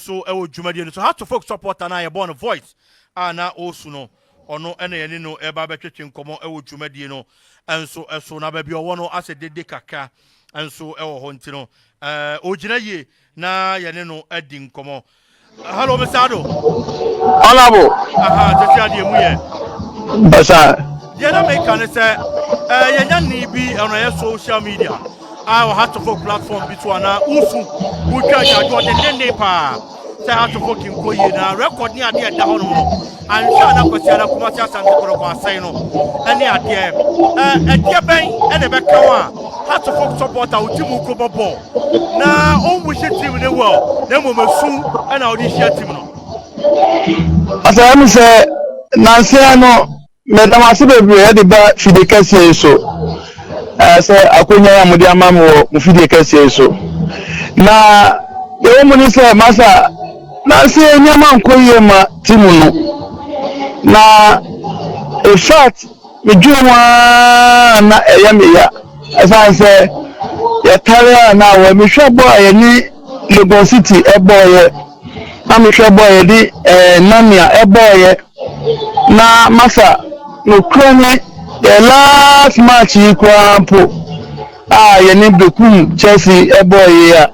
Nso wɔ dwumadie no so. Hearts of Oak supporter no a yɛbɔɔ no voice a na ɔresu no, ɔno na yɛne no reba abɛtwetwe nkɔmmɔ wɔ dwumadie no nso so. Na baabi ɔwɔ no asɛ dede kakra nso wɔ hɔ nti no, ɔgyina yie na yɛne no adi nkɔmmɔ. Hello, Mr. Ado. Honorable. Aha, tete adeɛ mu yɛ. Basa. Deɛ na meka ne sɛ, yɛnya nne bi ɛno ɛyɛ social media a wɔ Hearts of Oak platform bi so a na wosu wotwa adwadwoɔ dendenden paa sɛ Hearts of Oak nkɔ yie na record ne adeɛ ɛda hɔnom no anhwɛ a na Kwasi ara Kumasi Asante Kɔtɔkɔ asɛe no ɛne adeɛ. Ɛdeɛ bɛn ɛna ɛbɛka wo a Hearts of Oak supporter wo team kɔ bɔ bɔɔl na ɔnwuhye team ne well na mmom esu ɛna ɔde hyia team no? Asɛ ɛmu sɛ nansia no, meda mo ase bebree de ba fidie kɛseɛ yi so, sɛ akonnwa yi a mode ama me wɔ mo fidie kɛseɛ yi so. Na deɛ ɛwɔ mu ne sɛ, masa, nansi nneɛma nkɔ yie ma team no. Na in fact, medwene ho ara na ɛyɛ me ya. Ɛsiane sɛ yɛtare a na wɔ mehwɛ bɔ a yɛne Legon City ɛbɔɔyɛ, na mehwɛ bɔ a yɛde Namia ɛbɔɔyɛ, na masa, nokorɛ ne yɛ last match yi koraa mpo a yɛne Bekum Chelsea ɛbɔɔ yi a,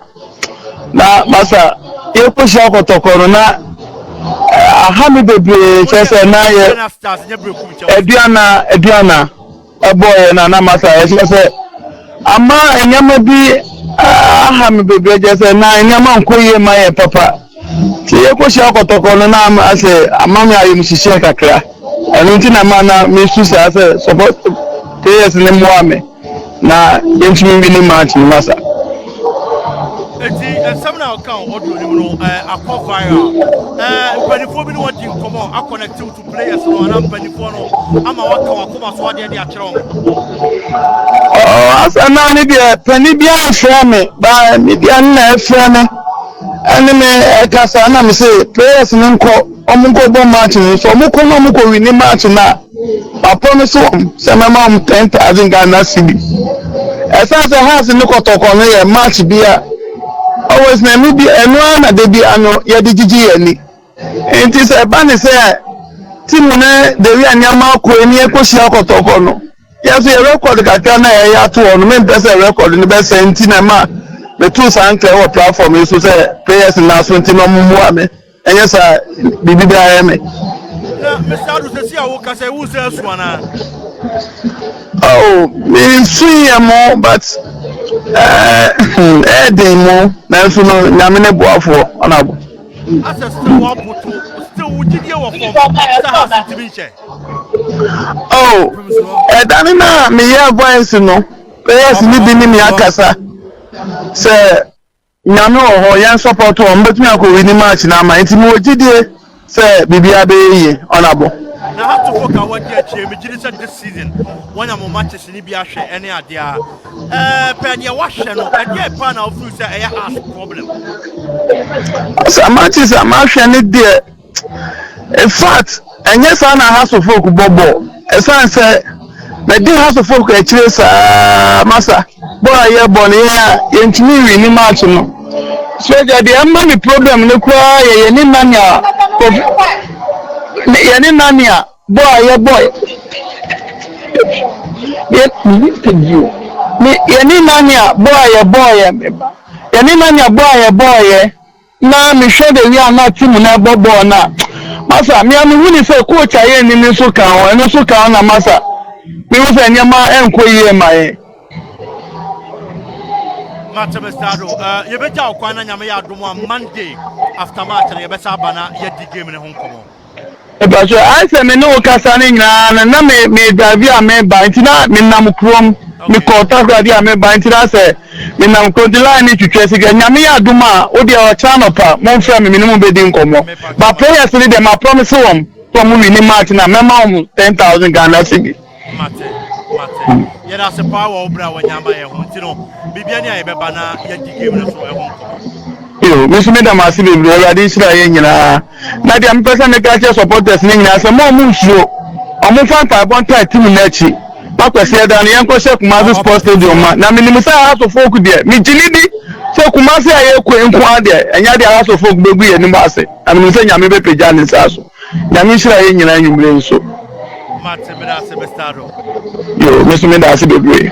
na masa, yɛkɔhyia Kɔtɔkɔ no na aha me bebree, kyerɛ sɛ na yɛ Aduana Stars, nyɛ Bekum Chelsea. Aduana ɛbɔɔyɛ na masa, ɛkyerɛ sɛ ama nneɛma bi aha me bebree, kyerɛ sɛ na nneɛma nkɔ yie ma yɛ papa. Nti yɛkɔhyia Kɔtɔkɔ no na ama asɛ ama me ayɛmhyehyɛ kakra. Ɛno nti na ma na mesu saa sɛ support players ne mmoa me na yɛntumi win match no, masa. Eti nsɛm na ɔka wɔ audio no mu no akɔ viral. Mpanimfoɔ bi ne wɔdi nkɔmmɔ aconnect to players no anaa mpanimfoɔ no ama waka wakoma so adeɛ de akyerɛ wɔn? Ɔ asa na ne deɛ panin biara mfrɛ me ba, me deɛ no na ɛfrɛ me ɛne me ɛkasa, na me sɛ players no nkɔ, ɔmo nkɔ bɔ match no so. Ɔmo kɔ na ɔmo kɔ win match no a, ma promise wɔn sɛ mɛma wɔn 10,000 Ghana cedi. Ɛsan sɛ Hearts ne Kɔtɔkɔ no yɛ match bi a always na ɛno bi ɛno ara na de bi ano yɛde gyigye yɛn ani. Nti sɛ ɛba ne sɛ team no de wi a nneɛma akɔ ani ɛkɔhyia Kɔtɔkɔ no, yɛn nso yɛ record kakra na yɛyɛ ato hɔ no, mempɛ sɛ record no bɛsɛ. Nti na ma metu saa nkrɛ wɔ platform yi so sɛ players na so nti na ɔmo mmoa me, ɛnyɛ saa biribi bi ayɛ me. Na Mr. Ado, sɛ si a woka sɛ wo sɛ asu anaa? Oh, mensu yɛ mo, but ɛɛden mo, nanso no Nyame ne boafoɔ ɔnabo. Asɛ still waboto, still wo gyidie wɔ fam sɛ Hearts ntumi nhyɛ? Oh, ɛda no na meyɛ voice no, players ne bi ne me akasa sɛ Nyame wɔ hɔ, yɛn support wɔn, mbɛtumi akɔ win match na ama. Nti mewɔ gyidie sɛ biribiara bɛyɛ yie, ɔnabo. Na Hearts of Oak a wɔadi akyire, megye di sɛ this season wɔnya mo matches ne bi ahwɛ ɛne adeɛ a pɛ deɛ wahwɛ no, ɛdeɛ paa na wofiri sɛ ɛyɛ Hearts problem? Sɛ matches a mahwɛ ne deɛ, in fact, ɛnyɛ saa na Hearts of Oak bɔ bɔɔl. Ɛsiane sɛ mɛdi Hearts of Oak akyire saa, masa, bɔɔl a yɛbɔ no, yɛn a yɛntumi win match no so deɛ ɛma me problem no koraa yɛ yɛne nania kofi, yɛne nania bɔɔl a yɛbɔ yɛ yɛne nania bɔɔl a yɛbɔɔ yɛ yɛne nania bɔɔl a yɛbɔɔ yɛ na mehwɛ de wi a na team na ɛbɔ bɔɔl na masa, mea mehu ne sɛ coach a yɛn nim nso ka ho, ɛno nso ka ho na masa, mehu sɛ nneɛma ɛnkɔ yie ma yɛn. Mate, Mr. Ado. Yɛbɛgya wo kwan na Nyame yɛ adom a, Monday after match no yɛbɛsa aba na yɛdi game ne ho nkɔmmɔ. Mpatwa, ayɛ sɛ me ne wo kasa no nyinaa no na me drive a meba, nti na menam kurom, mekɔ Takoradi a meba, nti na sɛ menam kurom nti line ne twitwa sika. Nyame yɛ adom a, wo deɛ ɔkyena anɔpa momfrɛ me, me ne mo bɛdi nkɔmmɔ. Ba players no deɛ, ma promise wɔm sɛ ɔmo win match na mɛma wɔn 10,000 Ghana cedi. Mate, mate. Yɛda ase paa wɔ wo berɛ a wanya ama yɛn ho. Nti no biribia ne a yɛbɛba na yɛdi game no so ɛho nkɔmmɔ. Yo, me nso meda mo ase bebree. Awurade nhyira yɛn nyinaa. Na deɛ mepɛ sɛ meka kyerɛ supporters no nyinaa sɛ mo a ɔmo nsuro, ɔmo mfa mpaebɔ ntaa team no akyi. Makwasi ɛda no yɛnkɔhyɛ Kumasi Sports Stadium ma. Na menim sɛ Hearts of Oak deɛ, megye ne di. Sɛ Kumasi a yɛkɔ yi nko ara deɛ, ɛnyɛ adeɛ a Hearts of Oak bɛgu yɛn anim ase. Na menim sɛ Nyame bɛpagya ne nsa so. Nyame nhyira yɛn nyinaa anwummerɛ yi nso. Mate, meda ase Mister Addo. Yo, me nso meda ase bebree.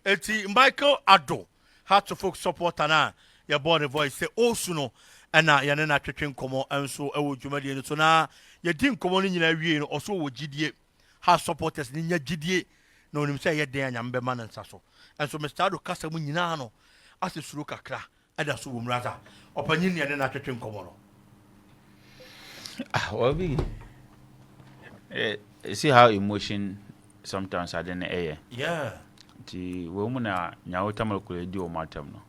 Enti Michael Addo, Hearts of Oak supporter no a yɛbɔɔ ne voice sɛ ɔresu no na yɛne no atwetwe nkɔmmɔ nso wɔ dwumadie no so. Na yɛdi nkɔmmɔ no nyinaa wiei no, ɔso ɔwɔ gyidie. Hearts supporters no nya gyidie na ɔnim sɛ ɛyɛ den a Nyame bɛma ne nsa so. Nso Mister Addo kasa mu nyinaa no asɛ suro kakra da so wɔ mu. Rather, ɔpanyin ne yɛne no atwetwe nkɔmmɔ no. Ah, well, Biggie, eh, see how emotion sometimes ade no ɛyɛ. Yeah. Nti wɔn mu na nyawo tamakolo edi wɔn atam no.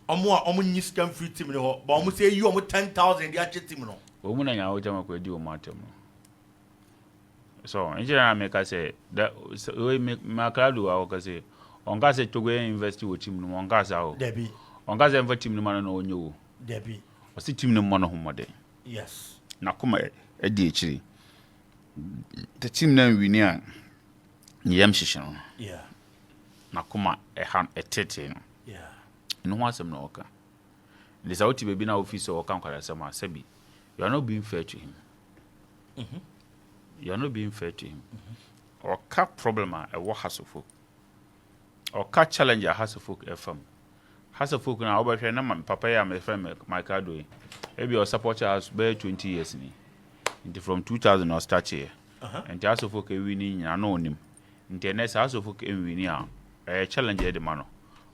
Wɔn a wɔn nyi sika mfiri team no hɔ, ba wɔn sɛ eyi wɔn 10,000 de akyɛ team no. Wɔn mu na nyawo tamakolo edi wɔn atam no. So nti na meka sɛ da wei me makrado a ɔka sɛ ɔnka sɛ Togo yɛ invest wɔ team no mu, ɔnka saa o. Dabi. Ɔnka sɛ mfa team no ma no na ɔnyɛ o. Dabi. Ɔsi team no mmɔ ne ho mmɔden. Yes. N'akoma adi akyiri. The team no anwini a ne yam hyehye no. Yeah. N'akoma ɛha ɛtetee no. Yeah. Ɛno ho asɛm na ɔka. Nti sɛ wote baabi na wofi sɛ ɔka nkwadasɛm a sɛbi you are not being fair to him. You are not being fair to him. Ɔka problem a ɛwɔ Hearts of Oak. Ɔka challenge a Hearts of Oak ɛfa mu. Hearts of Oak na wobɛhwɛ na papa yi a mefrɛ no Michael Addo yi, ebi ɔsupport Hearts bɛyɛ 20 years ni. Nti from 2000 na ɔstart yɛ. Nti Hearts of Oak ewi ne nyinaa na ɔnim. Nti ɛnɛ sɛ Hearts of Oak nwini a, ɛyɛ challenge ɛde ma no.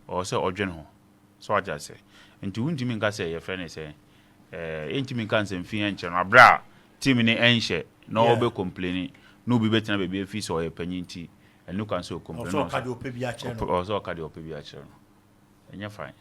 Ɔwɔ sɛ ɔdwen ho. So wate ase? Nti wontumi nka sɛ yɛfrɛ no sɛ ɛɛ yɛntumi nka nsɛmfi nkyerɛ no abere a team no ɛnhyɛ na ɔbɛ complaini na obi bɛtena baabi afi sɛ ɔyɛ panyin nti ɛno kwan sɛ ɔcomplaini Ɔsɛ ɔka deɛ ɔpɛ bi akyerɛ no. Ɔsɛ ɔka deɛ ɔpɛ bi akyerɛ no. Ɛnyɛ fine.